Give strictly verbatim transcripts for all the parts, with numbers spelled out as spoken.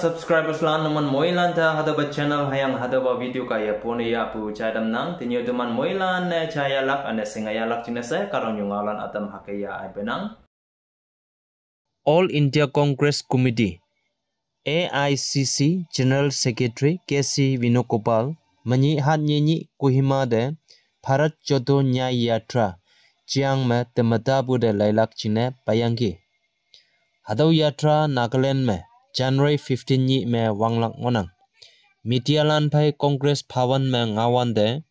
Subscribers lan, numan moilan ta hatüopa channel hüyange hatüopa video kaiye pone yahpu jai tamnang. Tenyih teman moilan-e jaiyahlak üne shingeyahlak jingne she kahtoknyu ngaolan ütam hüke yah aipenang. All India Congress Committee, A I C C General Secretary K C Venugopal menyih hatnyih nyih Kohima te Bharat Jodo Nyay Yatra jeang me temetapu te leilak jingne peiyangki. Hatüo yatra Nagaland me January fifteen nyih me wanglak ngohnang. Medialan phei Congress Bhavan me ngaowante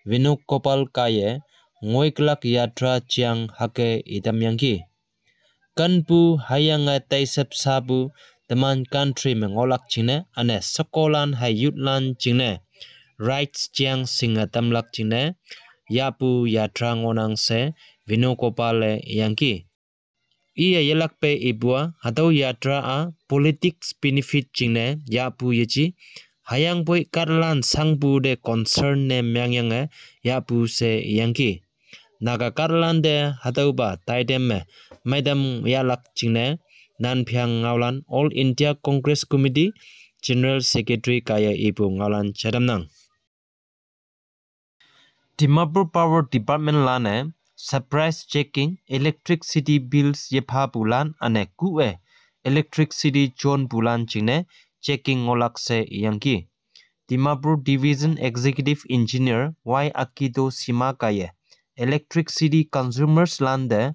Venugopal kaiye ngoiklak yatra jeang hüke itamyangki. Kenpu hüyange teisep sapu teman country me ngohlak jingne üne shekolan hei youthlan jingne rights jeang shinge tamlak jingne yahpu yatra ngohnang she Venugopal-e iyangki. Iye yelakpe ipu-a hatüo yatra-a politics benefit jingne yahpu yeje, hüyangpoi kahtalan shangpu te concern ne mengyange yahpu she iyangki. Naga kahtalan te hatüopa taitam me meitam yahlak jingne nanphyang ngaolan All India Congress Committee General Secretary kaiye ipu ngaolan jai tamnang. Dimapur Power Department lan-e surprise checking electricity bills yephapulan üne kuh-e electricity jonpulan jingne checking ngohlak she iyangki. Dimapur Division Executive Engineer Y Akito Sima kaiye electricity consumers lante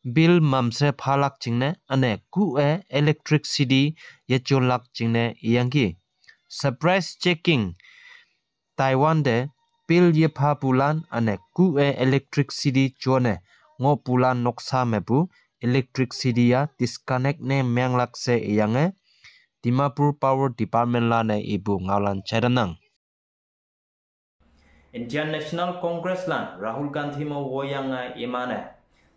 bill mamshe phalak jingne üne kuh-e electricity yejonlak jingne iyangki. Surprise checking taiwante bill yephapulan üne kuh-e electricity jone ngohpulan noksa mepu electricity-a disconnect ne menglak she iyange Dimapur Power Department lan-e ipu ngaolan jai tamnang. Indian National Congress lan Rahul Gandhi me woiyange iman-e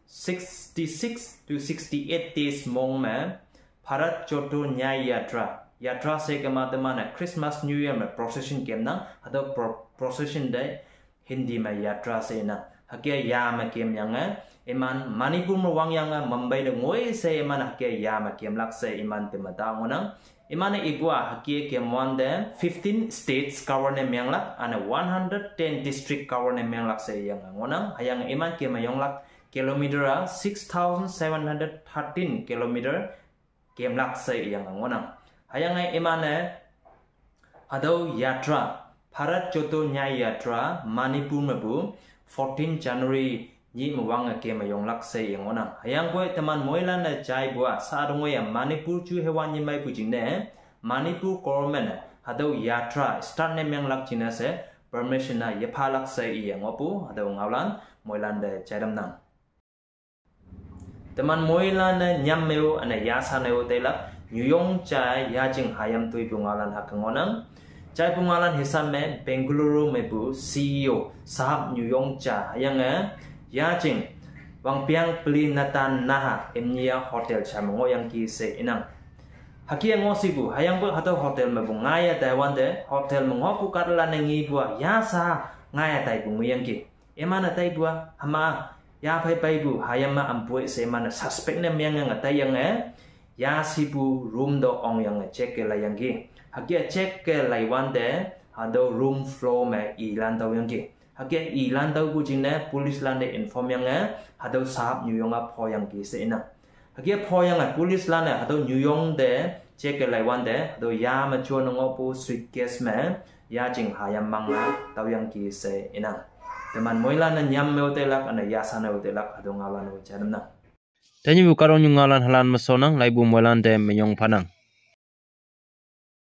sixty-six to sixty-eight days mong me Bharat Jodo Nyay Yatra, yatra she kema teman-e Christmas New Year me procession kemnang, hatüo pro-, procession te Hindi me yatra she inang. Hüke ya me kemyange iman Manipur me wangyange Mumbai te ngoi she iman hüke ya me kemlak she iman temeta ngohnang. Iman-e ipu-a hüke kemwante fifteen states cover ne menglak üne one hundred ten district cover ne menglak she iyange ngohnang. Hüyange iman keme yonglak kilometer-a six thousand seven hundred thirteen kilometer kemlak she iyange ngohnang. Hüyange iman-e hatüo yatra Bharat Jodo Nyay Yatra Manipur mepu fourteen January nyih me wange keme yonglak she iyange ngohnang. Hüyangpoi teman moilan-e jaipu-a sa tongwe ya Manipur ju hewan nyimeipu jingne Manipur government-e hatüo yatra start ne menglak jingne she permission-a yephalak she iye ngohpu hatüo ngaolan moilan te jai tamnang. Teman moilan-e nyam me-o üne yashan-e-o tailak nyuyong ja yajing hayam toipu ngaolan hüke ngohnang. Jaipu ngaolan hisab me Bengaluru mepu C E O sahab nyuyong ja hüyange yajing wangpeng peli netan naha imni-a hotel ja me ngohyangki she inang. Hüke ngohshipu hüyangpoi hatüo hotel mepu ngaiye taiwante hotel me ngohpu kahtalan-e ngepu-a yasha ngaiye taipu ngohyangki. Iman-e taipu-a hüma yaphei peipu hayam me ampoi she iman-e suspect ne mengyange taiyange yashipu room te ongyange check ke laiyangki. Hüke check ke laiwante hatüo room floor me ilan taoyangki. Hüke ilan taopu jingne police lante inform yange hatüo sahab nyuyong-a phoyangki she inang. Hüke phoyange police lan-e hatüo nyuyong te check ke laiwante hatüo ya me jone ngohpu suitcase me yajing hayam mang-a taoyangki she inang. Teman moilan-e nyam me-o tailak üne yashan-e-o tailak hatüo ngaolan-o jai tamnang. Tenyihpu kahtoknyu ngaolan halan me shonnang, laipu moilan te minyong phanang.